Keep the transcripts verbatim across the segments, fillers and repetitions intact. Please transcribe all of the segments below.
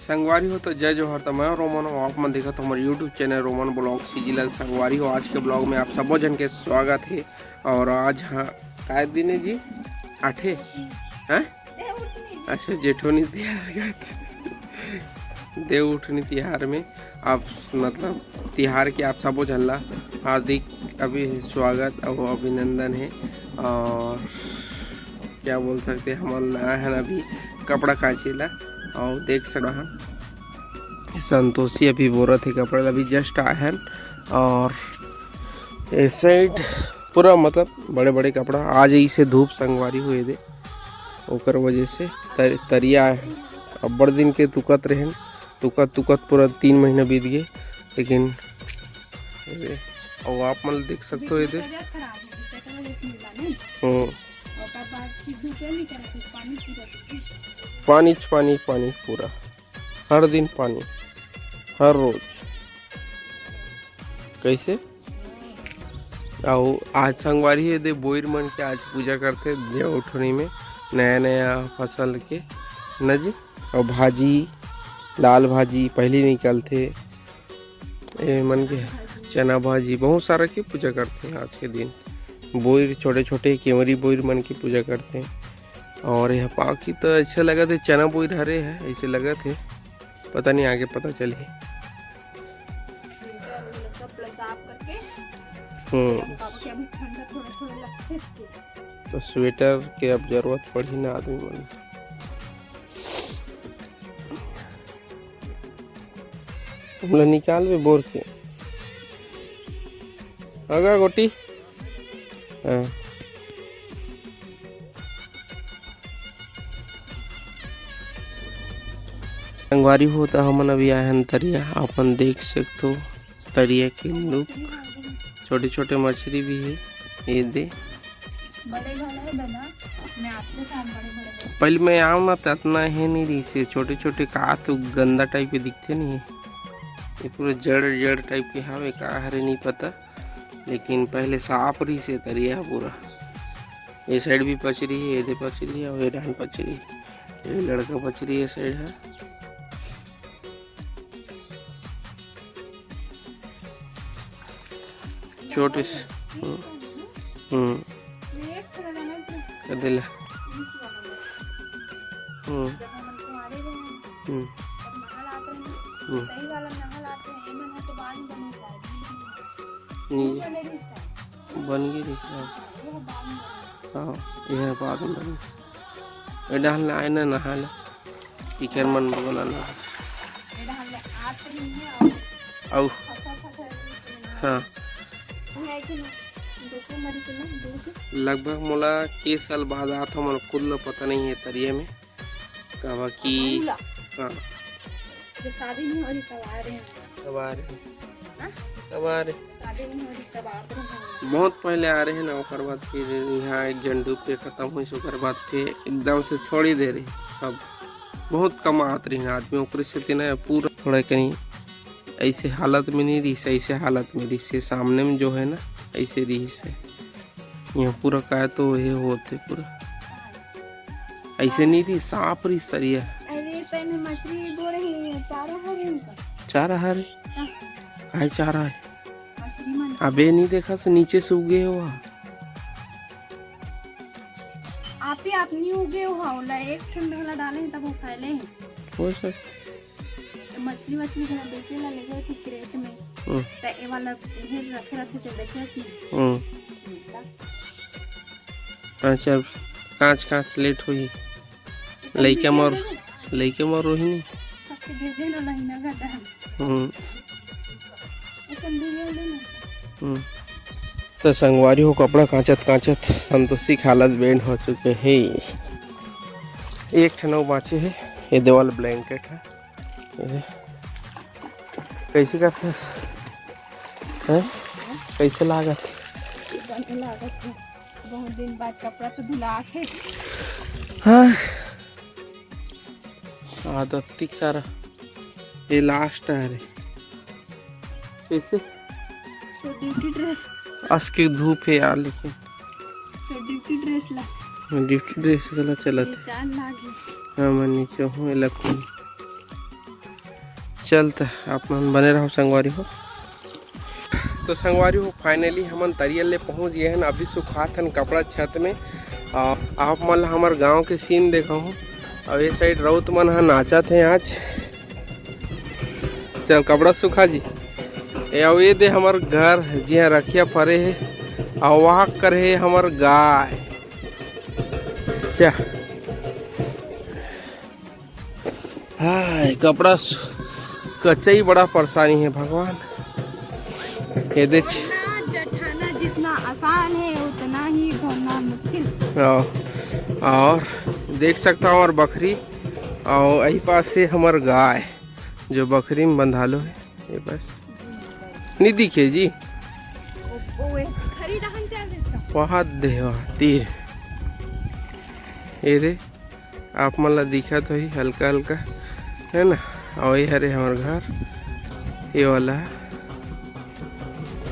संगवारी हो, तो जय जोहार। तो मैं रोमन हूँ, आप मन देखत हो हमर YouTube channel Roman blog CGL. संगवारी हो, आज के ब्लॉग में आप सबो झन के स्वागत है। और आज, हाँ, काय दिन है जी? आठे? हैं? अच्छा, जेठोनी तिहार का देव उठनी तिहार में आप, मतलब, तिहार के आप सबो झन ला हार्दिक अभी स्वागत और अभिनंदन है। और क्या बोल सकते हैं, हमन आए हन अभी कपड़ा कांचे ला। और देख सकत हन, संतोषी अभी बोरत है कपड़ा ला, अभी जस्ट आए हन। और इस साइड पूरा, मतलब, बड़े बड़े कपड़ा। आज ऐसे धूप संगवारी हुए दे, ओकर वजह से तर, तरिया आए हन। अब्बड़ दिन के तुकत रहेन, तुकत तुकत पूरा तीन महीना बीत गए। लेकिन अउ आप मन देख सकते हो, ये दे। हम्म। पानी, पानी, पानी पूरा। हर दिन पानी, हर रोज। कैसे? अउ आज संगवारी, ये दे बोइर मन के आज पूजा करथे देव उठनी में, नया नया फसल के, न जी? अउ भाजी, लाल भाजी पहली निकलथे, ए मन के चना भाजी, बहुत सारा के पूजा करथे आज के दिन। बोइर, छोटे छोटे केवरी बोइर मन के पूजा करथे। और यह पाखी तो अच्छा लगत है, चना बोइर हरे है, ऐसे लगत है, पता नहीं, आगे पता चलही। हम्म। तो स्वेटर के अब जरूरत पड़ही ना आदमी मन। हमला निकालबे बोर के। आगा गोटी। हाँ। संगवारी हो, त हमन अभी आए हन तरिया, अपन देख सकथो तरिया के लुक। छोटे-छोटे मछली भी हे, ये दे। बड़े वाला है दादा, मैं आपके साथ बड़े बड़े बड़े। पहले मैं आऊँ ना, त अतना हे नहीं रहिसे, छोटे-छोटे का तो गंदा टाइप के दिखते नहीं है, ये पूरा जड़ जड़ टाइप के हवे, का हरे नहीं पता, लेकिन पहले साफ रहिसे तरिया पूरा। ये साइड भी पचरी है, ये दे पचरी है, और ये डाहन पचरी है, ये लड़का पचरी है साइड है। छोटे से। हम्म। हम्म। कर दे ले। हम्म। हम्म। हम्म। नहीं। बन गई रही, हाँ। हाँ, यह बाद में बनी। ए डाहन ले आए ना नहा ले। टीचर मन बोला ना। अउ, हाँ। लगभग मोला के साल बाद आत हो, मोला खुद ल पता नहीं है तरिया में। काबर कि, हाँ। जब शादी नहीं हो रही तब आ रहे हैं। तब आ रहे हैं। हाँ? तब आ रहे। शादी नहीं हो रही तब आ रहे हैं। बहुत पहले आ रहे हैं ना, ओकर बाद फिर यहाँ एक झन डूब के खत्म होइस, ओकर बाद फिर एकदम से छोड़ ही दे रहे सब। बहुत कम आत रहे आदमी, ओकरे सेती ना पूरा थोड़ा कहीं ऐसे हालत में नहीं रहिस, ऐसे हालत में रहिस, सामने में जो है ना, ऐसे रहिस है। यहाँ पूरा काय तो ये होते पूरा। ऐसे नहीं रही, साफ रही सरिया। अरे, तैने मछली बोले ही, चारा हरे उनका। चारा हरे? हाँ। काय चारा है? मछली मन। अबे, नहीं देखा से नीचे से उगे हुआ। आप ही आप नहीं उगे हुआ, ओला एक ठंड वाला डाले हैं, तब वो फैले हैं। हो सकता। तो मछली वछली घला बेचे ला ले गए थे क्रेट में। हम्म। तो ये वाला इधर रखे रहते थे, देखे उसने। हम्म। अच्छा, कांच कांच लेट हुई। लइका मोर, लइका मोर रोहिणी। सबके भेजे लो लहिना गदा। हम्म। अपन वीडियो ले ना। हम्म। तो संगवारी हो, कपड़ा कांचत कांचत संतोषी के हालत बेंड हो चुके हे। एक ठन अउ बांचे हे, ये देवाल ब्लैंकेट हे। ये कैसे करथे? हैं? कैसे लागत? बढ़िया लागत हे। बहुत दिन बाद कपड़ा तो धुला के। हाँ। आदत ठीक सारा। ये लास्ट है रे। कैसे? तो ड्यूटी ड्रेस। आज की धूप है यार, लेकिन। तो ड्यूटी ड्रेस ला। ड्यूटी ड्रेस वाला चलत। ये चाल लागी। हाँ, मैं नीचे हूँ, ये लखन। चल त आप मन बने रहो संगवारी हो। तो संगवारी हो, finally हमन तरिया ले पहुंच गए हन। अभी सुखात हन कपड़ा छत में। और आप मन ला हमर गांव के scene देखाहूं। और ये side रउत मन ह नाचत हे आज। चल कपड़ा सुखा जी। ए, अउ ये दे हमर घर, जिहां रखिया फरे हे, अउ वहां कर हे हमर गाय। चा। हाय, कपड़ा सु-, कच्चा ही बड़ा परेशानी है भगवान। ये दे छ-, धोना जठाना जितना आसान है, उतना ही धोना मुश्किल। हाँ, और देख सकता हूँ हमार बखरी, और यही पास से हमार गाय, जो बखरी में बंधालो है। ये बस। नहीं दिखे जी। ओ, ओ, ए, खरी डहन चल इसका। वहाँ देवा तीर। ये दे, आप मन ला दिखत होही हल्का हल्का, है ना? और ये हरे हमर घर, ये वाला,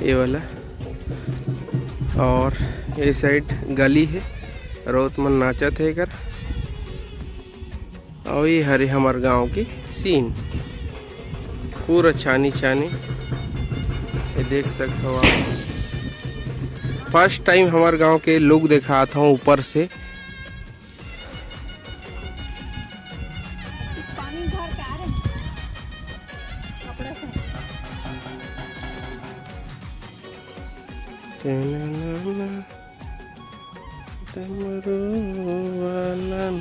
ये वाला, और ये side गली है, रउत मन नाचत है एकर। अउ ये हरे हमर गांव के scene, पूरा छानी छानी, ये देख सकत हो आप। First time हमर गांव के look देखात हूँ ऊपर से। पानी भर के आ रहे हैं। कपड़े से। डमरू वालन।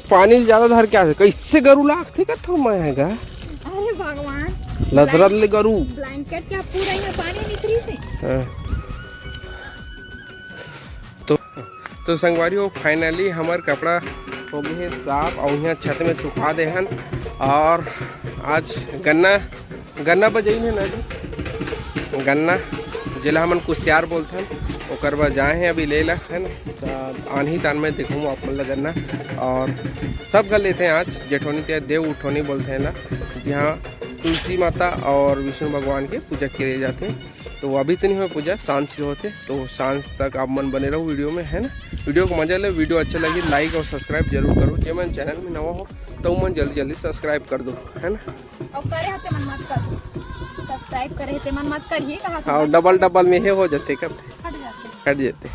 पानी ज्यादा धर के आथे, कैसे गरु लागथे कथो मैं है गा? अरे भगवान, लदरद ले गरु। Blanket क्या पूरा यहाँ पानी निकली थे? हाँ। तो, तो संगवारी हो, finally हमर कपड़ा हो गए है साफ और यहाँ छत में सुखा दे हन। और आज गन्ना गन्ना बजाइन है ना जी, गन्ना जेला हमन कुसियार बोलथन, ओकर बर जाए हैं अभी ले ला, है ना। त आनही तान में देखूँ आप मन ला गन्ना। और सब घर लेथे आज जेठोनी ते देव उठोनी बोलथे ना, यहाँ तुलसी माता और विष्णु भगवान के पूजा करे जाथे। तो अभी तो नहीं हो पूजा, सांझ के होथे। तो सांझ तक आप मन बने रहो वीडियो में, है ना। वीडियो को मजा ले, वीडियो अच्छा लगी like और subscribe जरूर करो। जे मन channel में नवा हो तो मन जल्दी जल्दी subscribe कर दो, है ना। अउ करे हते मन मत कर। Subscribe करे हते मन मत करिए, कहा हाँ, double double में हे हो जाते कब? हट जाते। हट जाते।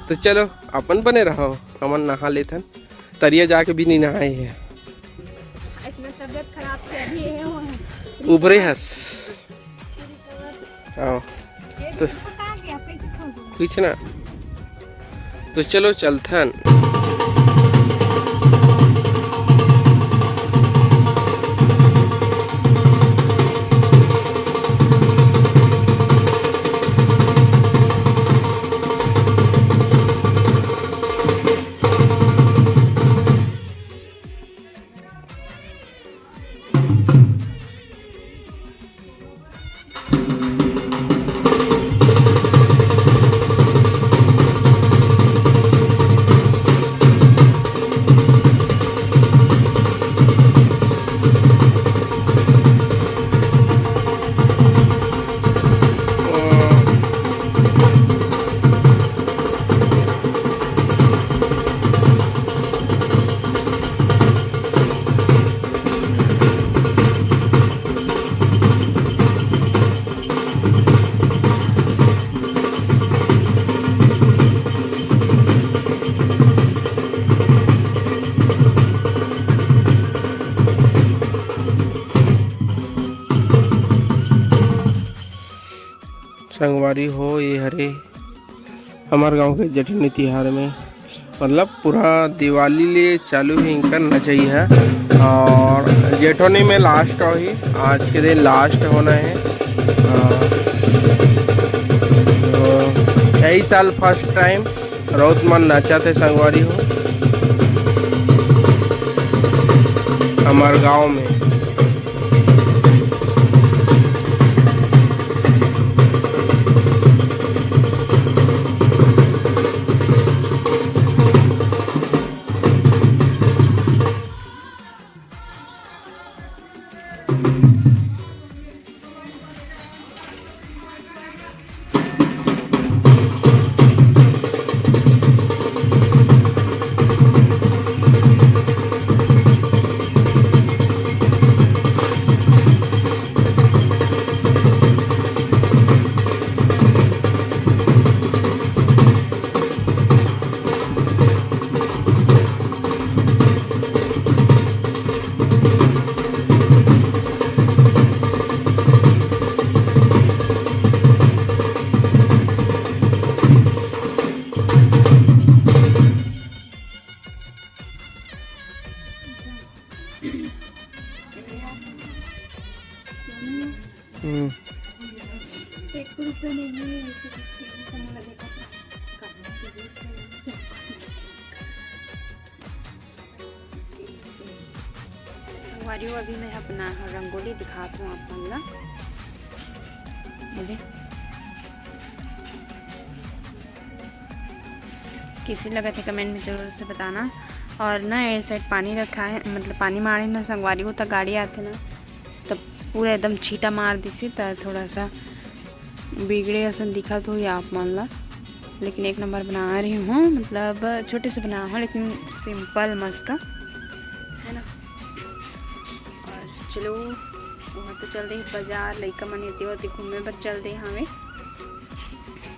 तो चलो, अपन बने रहो, हमन नहा लेथन। तरिया जाके भी नहीं नहाए हे। इसमें तबियत खराब से अभी ये हो है। उभरे हस। आओ। ये तो भी पका गया, कैसे खाऊंगा? कुछ ना। तो चलो चलथन। संगवारी हो, ये हरे हमर गांव के जेठनी तिहार में, मतलब पूरा दिवाली ले चालू हे इनकर नचई ह। और जेठोनी में last होही, आज के दिन last होना है। अ, तो यही साल first time रउत मन नाचत हे संगवारी हो हमर गांव में। हम्म। एक रुपये नहीं है, ऐसे कुछ नहीं समझ लगे। संगवारी हो, अभी मैं अपना रंगोली दिखात हूँ आप मन ला। ये दे। कैसे लगत हे, कमेंट में जरूर से बताना। और ना, ये साइड पानी रखा है, मतलब पानी मारे ना संगवारी हो, त गाड़ी आथे ना, तब पूरा एकदम छीटा मार दिसे, त थोड़ा सा बिगड़े असन दिखत होही आप मन ला, लेकिन एक नंबर बना रही हूँ, मतलब छोटे से बना हूँ, लेकिन सिंपल मस्त है ना। और चलो, वहाँ तो चल रही बाजार, लइका मन एती ओती घूमे बर चल दे हवे।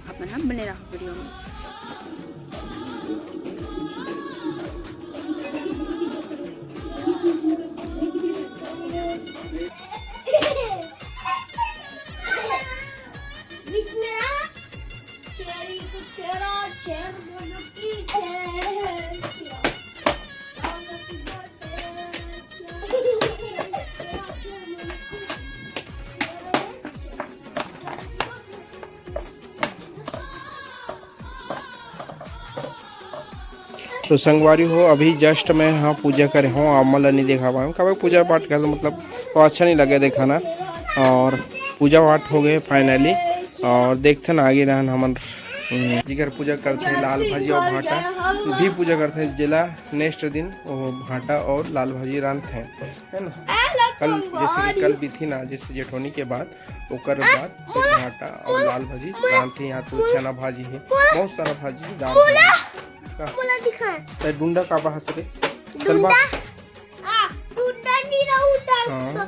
आप मन ह बने रहो वीडियो में। तो संगवारी हो, अभी just मैं हाँ पूजा करे हूँ, आप मन ला नहीं देखा पाए हूँ, काबर पूजा पाठ कर मतलब तो अच्छा नहीं लगे देखाना। और पूजा पाठ हो गए finally, और देखते ना आगे रहन हमन। हम्म, जिकर पूजा करते हैं लाल भाजी और भाटा, भी पूजा करते हैं, जेला next दिन वो भाटा और लाल भाजी रांधते हैं, है ना। कल जैसे कि कल भी थी ना, जैसे जेठोनी के बाद, ओकर बाद फिर भाटा और लाल भाजी रांधते हैं। यहाँ तो चना भाजी है, बहुत सारा भाजी, दाल भाजी। का? बोला दिखा। ते डुंडा का बहा सके? चल बा। आ, टूटा नहीं रहूटा। हाँ। तो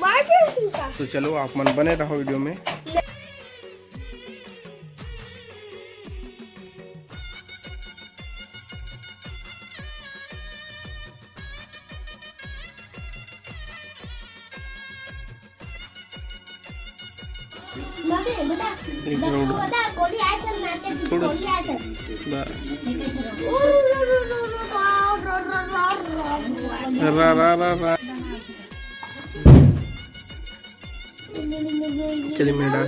मार दे टूटा। तो चलो, आप मन बने रहो वीडियो में। बता, बता, बता, गोली आए सर, नाचे की गोली आए सर। रा, रा, रा, रा। चलिए, मैडम।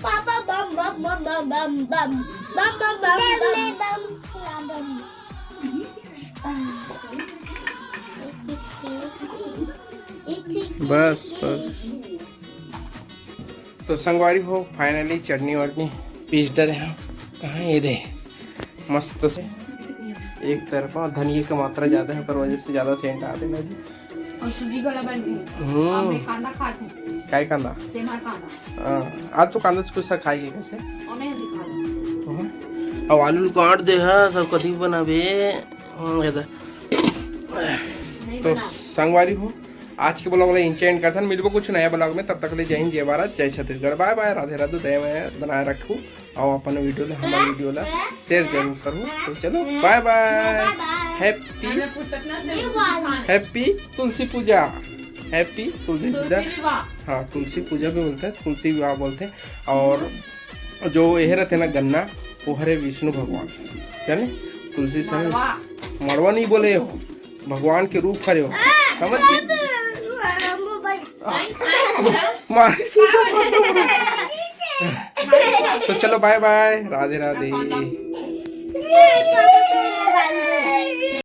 पापा बम बम बम बम बम बम बम बम बम बम बम। बस, बस। तो संगवारी हो, finally चटनी वटनी पीस डरे हैं। कहाँ ये दे, मस्त से एक तरफा। धनिया की मात्रा ज़्यादा है, पर वजह से ज़्यादा सेंट आ देना जी। और सूजी गला बन गई। हम्म। अब मैं कांदा खाती हूँ। काय कांदा? सेमर कांदा। हाँ, आज तो कांदा कुछ सा खाएगी कैसे? और मैं दिखा दूँ। हम्म। अब आलू काट दे है, सब कथी बनाबे। हम्म, ये दे। नहीं तो बना। संगवारी हो, आज के ब्लॉग ला इंचेंड करथन। मिलबो कुछ नया ब्लॉग में, तब तक ले जय हिंद, जय भारत, जय छत्तीसगढ़, बाय बाय, राधे राधे, दया में बनाए रखू। और अपन वीडियो ला, हमारे वीडियो ला शेयर जरूर करू। तो चलो, बाय बाय, हैप्पी, हमें पूछ सकना से सूजी खाना। हैप्पी तुलसी पूजा, हैप्पी तुलसी पूजा। तुलसी विवाह। हाँ, तुलसी पूजा भी बोलते हैं, तुलसी विवाह बोलते हैं। और जो यह रहते ना गन्ना, वो हरे विष्णु भगवान, जाने, तुलसी संग मड़वा। मड़वा नहीं बोले हो, भगवान के रूप हरे हो, समझ गए? मारे से तो चलो, बाय बाय, राधे राधे।